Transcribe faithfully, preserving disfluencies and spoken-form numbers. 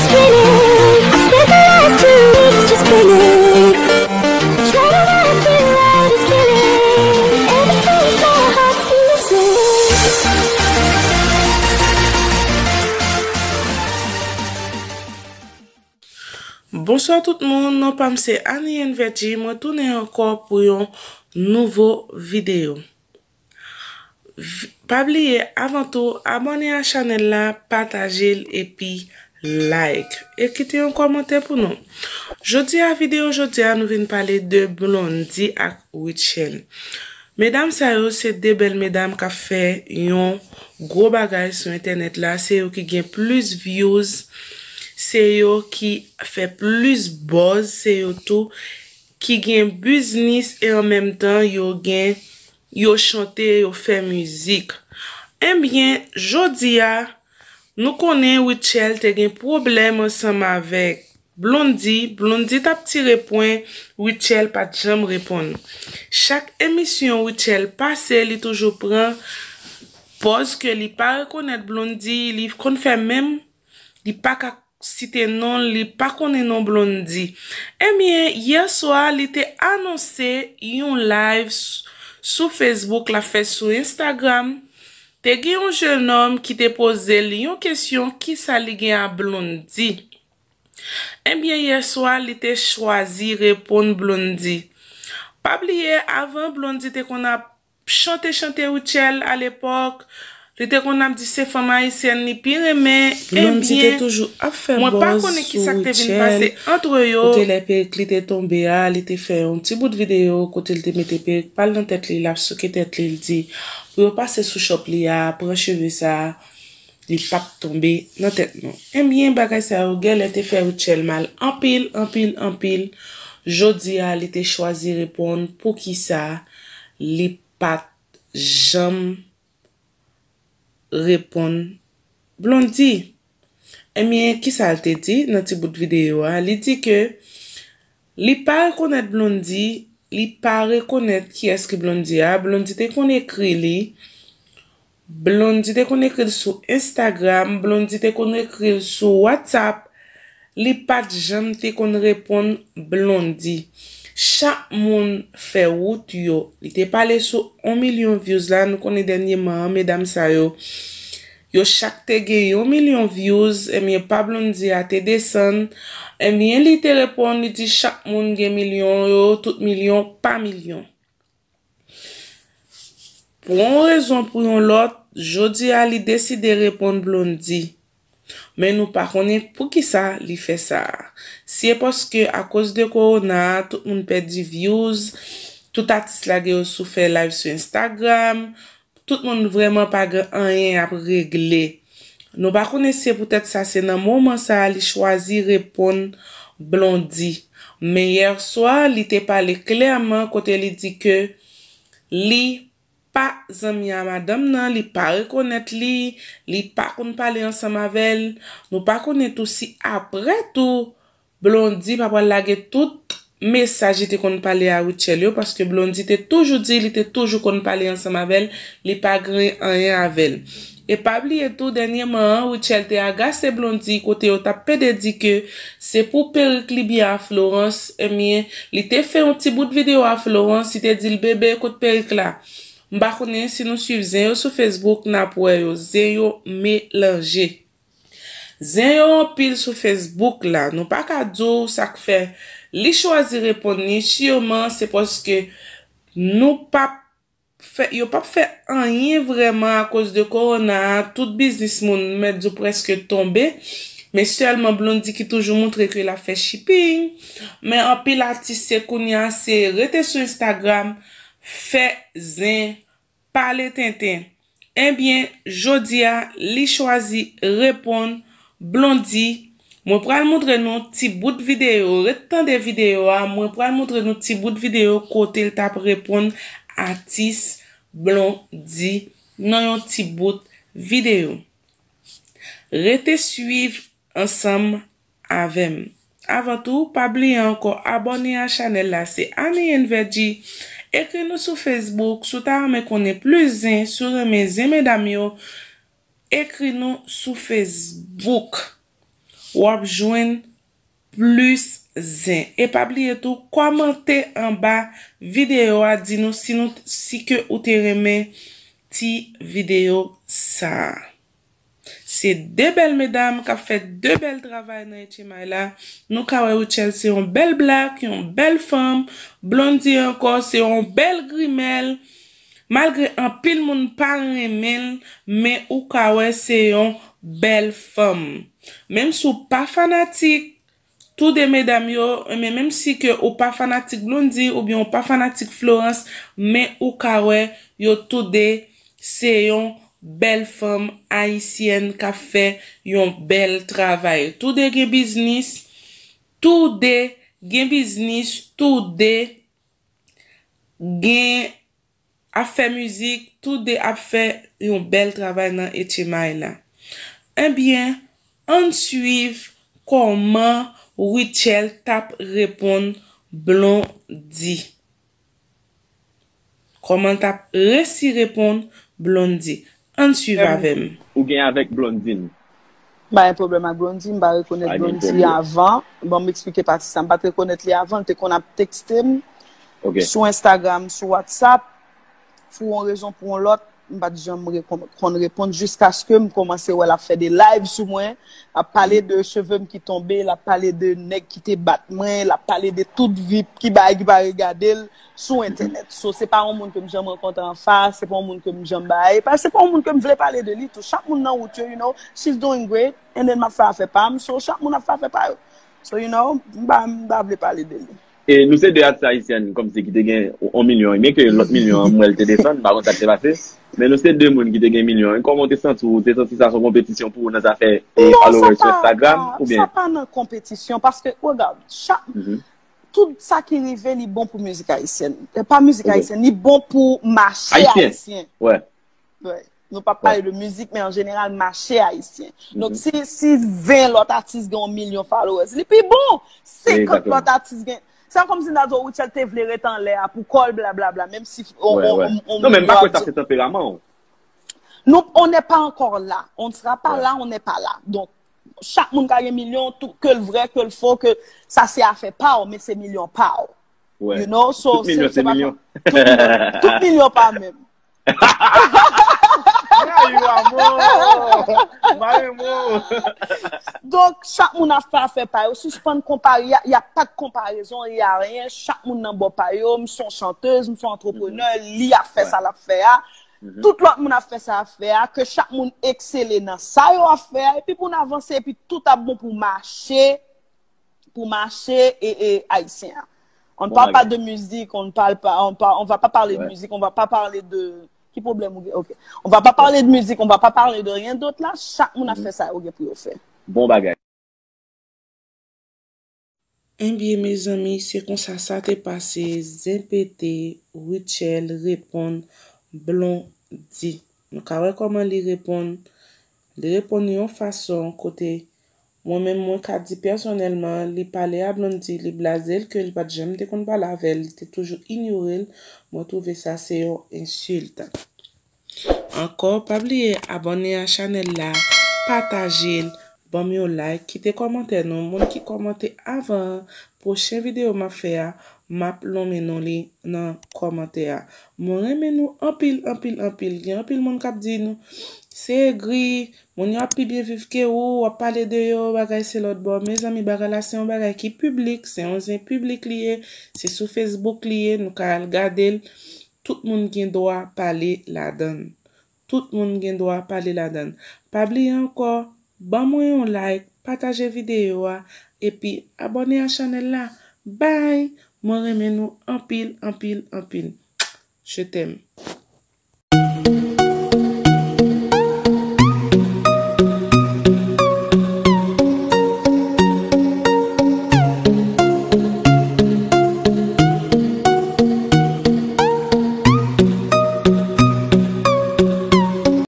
Spinning. I spent the last two weeks just spinning. Trying to wrap it around and spinning. Ever since my heart's been missing. Bonswa tout moun, non pa m se Annie N Vergy, mwen tounen ankò pou yon nouvo videyo. V- Pa bliye, avan tou, abòne a chanèl la, pataje l epi like. E kite yon kòmantè pou nou. Jodi a, videyo jodi a, nou vin pale de Blondy ak Rutshelle. Medam sa yo se de bèl medam k ap fè yon gwo bagay sou entènèt la. Se yo ki gen plis views, se yo ki fè plis buzz, se yo tou ki gen biznis e an menm tan yo gen, yo chante, yo fè mizik. Ebyen, jodi a, nou konnen Rutshelle te gen pwoblèm ansanm avèk Blondy. Blondy t ap tire pwen, Rutshelle pa t janm reponn. Chak emisyon Rutshelle pase, li toujou pran pòz ke li pa rekonèt Blondy, li konn fè menm, li pa ka site non l, li pa konnen non Blondy. Ebyen, yè swa, li te anonse yon live s- sou Facebook, l ap fè sou Instagram. Te gen yon jennonm ki te poze l yon kesyon, kisa li gen a Blondy? Ebyen, yè swa, li te chwazi reponn Blondy. Pa bliye, avan Blondy te konn ap chante, chante Rutshelle alepòk, li te konn ap di se fanm ayisyèn li pi renmen. Blondy te toujou ap fè buzz sou Rutshelle. Kote lè perik li te tonbe a, li te fè yon ti bout videyo kote l te mete perik pa l nan tèt li, l ap souke tèt li, l di pou yo pase sou chòp li a, pran cheve sa a, li p ap tonbe nan tèt nou. Ebyen, bagay sa yo genlè te fè Rutshelle mal anpil, anpil, anpil. Jodi a, li te chwazi reponn poukisa li pa t janm reponn Blondy. Ebyen, kisa l te di nan ti bout videyo a? Li di ke li pa rekonèt Blondy, li pa rekonèt kiyès ki Blondy a. Blondy te konn ekri li. Blondy te konn ekri l sou Instagram, Blondy te konn ekri l sou WhatsApp. Li pa t janm te konn reponn Blondy. Chak moun fè wout yo. Li te pale sou yon milyon views la, nou konnen dènyèman an, medam sa yo, yo chak te gen yon milyon views, ebyen pa Blondy a te desann, ebyen li te reponn, li di chak moun gen milyon yo, tout milyon pa milyon. Pou yon rezon pou yon lòt, jodi a li deside reponn Blondy. Men nou pa konnen poukisa li fè sa a. Si e paske akoz de kowona a, tout moun pèdi views, tout atis lage yo sou fè live sou Instagram, tout moun vrèman pa gen anyen ap regle. Nou pa konnen si se poutèt sa se nan moman sa a li chwazi reponn Blondy. Men yè swa, li te pale klèman kote li di ke li pa zanmi a madanm nan, li pa rekonèt li, li pa konn pale ansanm avè l. Nou pa konnen tou si apre tou Blondy pa pral lage tout mesaj li te konn pale a Rutshelle yo, paske Blondy te toujou di li te toujou konn pale ansanm avè l, li pa gen anyen avè l. E pa bliye tou, dènyèman an, Rutshelle te agase Blondy kote yo t ap pede di ke se pou perik li byen a Florence, ebyen, li te fè yon ti bout videyo a Florence, li te di l, "Bebe, kot perik la?" M pa konnen si nou swiv zen yo sou Facebook, n ap wè yo. Zen yo melanje. Zen yo anpil sou Facebook la. Nou pa ka di w sa k fè li chwazi reponn li. Siman, se paske nou p ap fè, yo p ap fè anyen vrèman akoz de kowona a. Tout biznis moun, m mèt di w, prèske tonbe. Men sèlman Blondy ki toujou montre ke l ap fè shipping. Men anpil atis se kounye a, se rete sou Instagram, fè zen, pale tenten. Ebyen, jodi a, li chwazi reponn Blondy. Mwen pral montre nou ti bout videyo. Ret tande videyo a. Mwen pral montre nou ti bout videyo kote l t ap reponn atis Blondy nan yon ti bout videyo. Rete swiv ansanm avè m. Avan tou, pa bliye ankò abòne a chanèl la. Se Annie N Vergy. Ekri nou sou Facebook. Si w ta renmen konnen plis zen, si w renmen zen medam yo, ekri nou sou Facebook. w ap jwenn plis zen. E pa bliye tou, kòmante anba videyo a, di nou si nou, si ke ou te renmen ti videyo sa a. Se de bèl medam k ap fè de bèl travay nan H M I la. Nou ka wè Rutshelle se yon bèl black, yon bèl fanm. Blondie ankò se yon bèl grimèl. Malgre anpil moun pa renmen l, men ou ka wè se yon bèl fanm. Menm si w pa fanatik, tou de medam yo, men menm si ke ou pa fanatik Blondie oubyen ou pa fanatik Florence, men ou ka wè yo tou de se yon bèl fanm ayisyèn k ap fè yon bèl travay. Tou de gen biznis, tou de gen biznis, tou de gen ap fè mizik, tou de ap fè yon bèl travay nan H M I la. Ebyen, ann swiv kòman Rutshelle t ap reponn Blondie. Kòman l t ap resi reponn Blondie. Ann swiv avè m. Ou gen avèk Blondine? M pa gen pwoblèm ak Blondie, m pa rekonèt Blondie avan. Bon, m eksplike pati sa. M pa t rekonèt li avan, l te konn ap tekste m sou Instagram, sou WhatsApp, pou yon rezon, pou yon lòt, m pa t janm konn reponn jiskaske m kòmanse wè l ap fè de live sou mwen, ap pale de cheve m ki tonbe, l ap pale de nèg ki te bat mwen, l ap pale de tout vi ki bagay ki pa regade l sou entènèt. So, se pa yon moun ke m janm rankontre anfas, se pa yon moun ke m janm bay, pa, se pa yon moun ke m vle pale de li tou. Chak moun nan wout yo, you know, she's doing great, and then m ap fè afè pa m, so chak moun ap fè afè pa yo. So, you know, m pa, m pa vle pale de li. E nou se de atis ayisyèn kòmsi ki te gen yon milyon, byen ke lòt milyon an m wè l te desann, m pa konn sa k te pase. Men nou se de moun ki te gen milyon. Kòman w te santi w? Ou te santi sa se yon konpetisyon pou ou nan zafè e followers sou Instagram oubyen? Sa pa nan konpetisyon, paske, regard, chak, tout sa ki rive, li bon pou mizik ayisyèn. E pa mizik ayisyèn, li bon pou mache ayisyen. Wè. Nou p ap pale de mizik, men an jeneral, mache ayisyen. Donk, si, si ven lòt atis gen yon milyon followers, li pi bon. Senkant lòt atis gen. Se kòmsi m ta di w, Rutshelle te vle ret anlè a pou kò l, blablabla, menm si on, on, on, on Non, men m pa kwè sa se tanperaman w. Nou, on n'est pas encore là. On ne sera pas là, on n'est pas là. Donk, chak moun ka gen milyon, tou, ke l vrè, ke l fo, ke sa se afè pa w, men se milyon pa w. You know, so, tout milyon se milyon. Tout milyon, tout milyon pa menm. Mwen a yo amò. Mwen renmen w. Donk, chak moun ap fè afè pa yo. Sispann konpare. Y a, y a pa de konparezon, y a rien. Chak moun nan bò pa yo. M se yon chantez, m se yon antreprenè, li ap fè sa l ap fè a. Tout lòt moun ap fè sa ap fè a. Ke chak moun eksele nan sa yo ap fè a. Epi pou n avanse, epi tout ap bon pou mache. Pou mache e, e ayisyen an. On ne parle pas de musique, on ne parle pas, on, par- on va pas parler de musique, on va pas parler de. Ki pwoblèm ou gen? Ok. On va pas parler de musique, on va pas parler de rien d'autre là. Chak moun ap fè sa yo gen pou yo fè. Bon bagay. Ebyen, mezanmi, se konsa sa te pase, zen pete, Rutshelle reponn Blondie. Nou ka wè kòman li reponn. Li reponn yon fason kote mwen menm mwen ka di pèsonèlman, li pale a Blondie, li blaze l ke li pa t janm te konn pale avè l, li te toujou inyore l. Mwen twouve sa se yon ensilt. Ankò, pa bliye abòne a chanèl la, pataje l, ban m yon like, kite kòmantè nou. Moun ki kòmante avan pwochen videyo m ap fè a, m ap lonmen non li nan kòmantè a. Mwen renmen nou anpil, anpil, anpil. Gen anpil moun k ap di nou se egri, moun yo ap pi byen viv ke ou, w ap pale de yo, bagay se lòt bò. Mezanmi, bagay la se yon bagay ki piblik, se yon zen piblik li ye, se sou Facebook li ye, nou ka al gade l. Tout moun gen dwa pale ladan l. Tout moun gen dwa pale ladan l. Pa bliye ankò, ban mwen yon like, pataje videyo a, epi abòne a chanèl la. Bye! Mwen renmen nou anpil, anpil, anpil. Je t'aime.